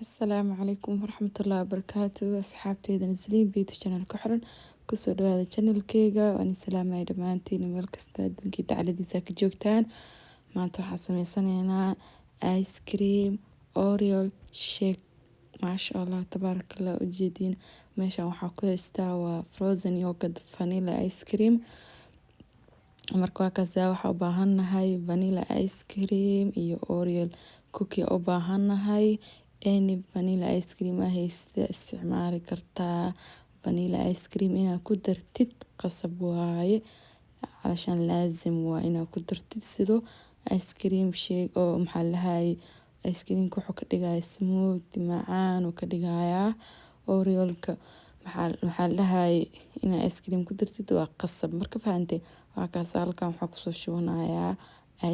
Asalaamu calaykum waraxmatullaahi wabarakaatu. Asxaabteyda Nasliin Beauty Channel ku xiran, kusoo dhawaada channelkeyga. Waan salaamaya dhammaantiin meel kasta adduunkii dacaladiisa ka joogtaan. Maanta waxaan sameysanaynaa ice cream Oreo shake. Maasha Allah, tabaarakallah. Ujeediin, meeshan waxaa ku haystaa waa frozen yogurt vanilla ice cream. Marka waa kaasa, waxaa u baahannahay vanilla ice cream iyo Oreo cookie u baahannahay. Any vanilla ice cream aa haysta isticmaali kartaa. Vanilla ice cream inaad ku dartid qasab waaye, calashaan laazim waa inaad ku dartid. Sidoo ice cream shake oo maxaa lahaye, ice creamka wuxuu ka dhigayaa smooth, macaan uu ka dhigayaa. Oreolka maxaa lahaye, inaad ice cream ku dartid waa qasab. Marka fahantay, waa kaas. Halkan waxaa kusoo shubanayaa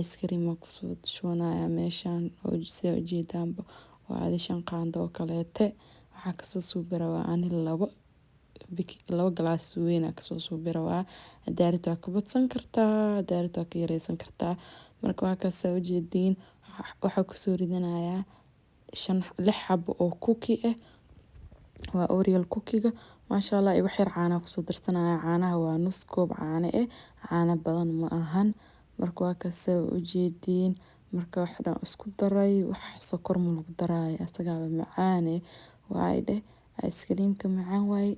ice cream aa kusoo shubanayaa meeshan oo sida ujeedaanba waa adi 5 qaando oo kaleete. Waxaa kasoo suubi rabaa ani labo galaas weyn aa kasoo suubi rabaa. Hadaa rabtid waa ka badsan kartaa, hadaa rabtid waa ka yareysan kartaa. Marka waa kaas, saa ujeediin. Waxaa kusoo ridanayaa shan lix xabo oo cookie ah, waa Oreo cookie-ga, maasha Allah. Iyo wax yar caana kusoo darsanaya. Caanaha waa nus koob caano eh, caano badan ma ahan. Marka waa kaas, saa ujeediin. Marka wax dhan isku daray, wax sokor ma lagu daraayo, asagaaba macaan eh waaye dheh. Ice creamka macaan waaye,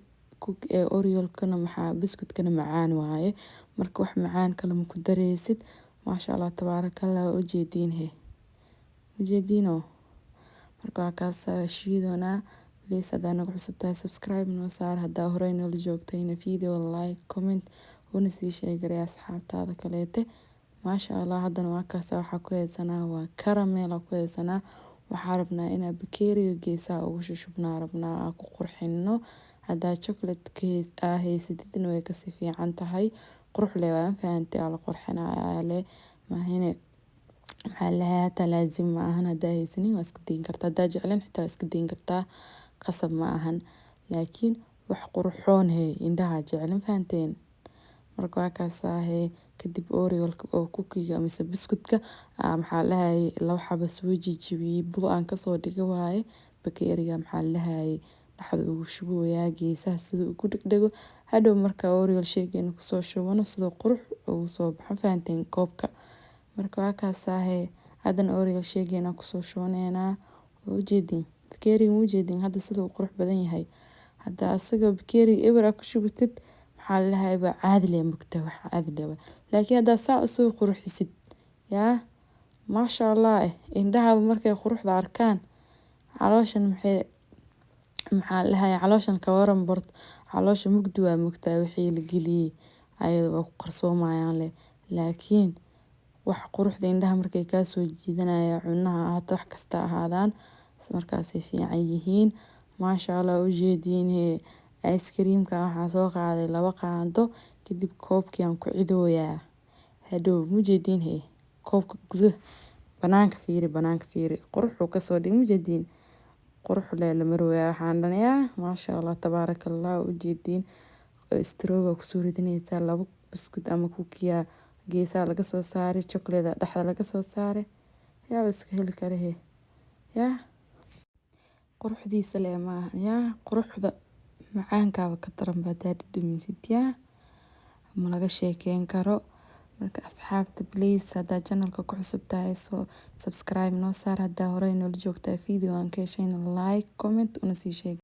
Oreolkana maxaa, biscuitkana macaan waaye. Marka wax macaan kale ma ku dareysid. Maasha Allah, tabaarakallah. Waa ujeediin he, ujeediino. Marka waa kaas, shiidoonaa. Please, hadaa nagu cusub tahay, subscribe noo saar. Hadaa horey noola joogtayna, video like, comment, una sii sheegaray asxaabtaada kaleete. Maasha Allah. Haddana waa kaas, waxaa ku haysanaa waa caramel ku haysanaa. Waxaa rabnaa inaa bakeeriga geesaha ugu shushubnaa rabnaa, aa ku qurxino. Hadaa chocolate aa haysatidna, way kasii fiican tahay. Qurux leh waa, fahantay? Aa la qurxinayaa leh maahine. Maxaa lahaa, hataa laazim ma ahan. Hadaa haysanin, waa iska dayn kartaa. Hadaa jecleen xitaa, waa iska dayn kartaa, qasab ma ahan. Laakiin wax qurxoon he indhaha jecel, fahanteen? Marka waa kaasaahe. Kadib Oreo oo cookie-ga mise biscuitka, maxaa lahayay, laba xabo soo jijibiyey, budo aan kasoo dhigay waaye. Bakeeriga maxaa lahayay, dhexda ugu shubayaa geesaha siduu ugu dhegdhego. Hadhow marka Oreo shake-geena kusoo shubano, sidoo qurux ugu soo baxo, fahanteen, koobka. Marka waa kaasaahe. Haddana Oreo shake-geena kusoo shubaneynaa. Waa ujeedin bakeeriga, ma ujeedin hadda siduu u qurux badan yahay? Hadda asagoo bakeeriga eber aa ku shubatid, maxaa lahayay, waa caadi leh, mugta wax caadi leh. Laakiin haddaa saa usoo qurxisid, yaa maasha Allah eh, indhaha markay quruxda arkaan, calooshan maxay, maxaa lahayay, calooshan ka waran bort? Caloosha mugdi waa mugtaa, wixii la geliyey ayada waa ku qarsoomayaan leh. Laakiin wax quruxda indhaha markay kaa soo jiidanaya, cunaha hata wax kasta ahaadaan, markaasay fiican yihiin. Maasha Allah. Ujeediin hee, ice creamka waxaan soo qaaday 2 qaando. Kadib koobkii aan ku cidooyaa hadhow. Mujeediin hee, koobka gudaha, banaanka fiiri, banaanka fiiri, quruxuu kasoo dhigay. Mujeediin, qurux leh la marooyaa waxaan dhanayaa. Maasha Allah, tabaaraka Allah. Ujeediin, straw-ga kusoo ridinaysaa. Labo buskud ama cookie geesaha laga soo saaray, chocolate dhexda laga soo saaray. Yaaba iska heli karahe yaa quruxdiisa leh maaha? Yaa quruxda macaankaaba ka daran ba hadaa dhadhamisid, yaa ma laga sheekeyn karo. Marka asxaabta, please, hadaa channelka ku cusub tahay, soo subscribe noo saar. Hadaa horey noola joogtaa, video aan ka heshayna, like, comment, una sii sheeg.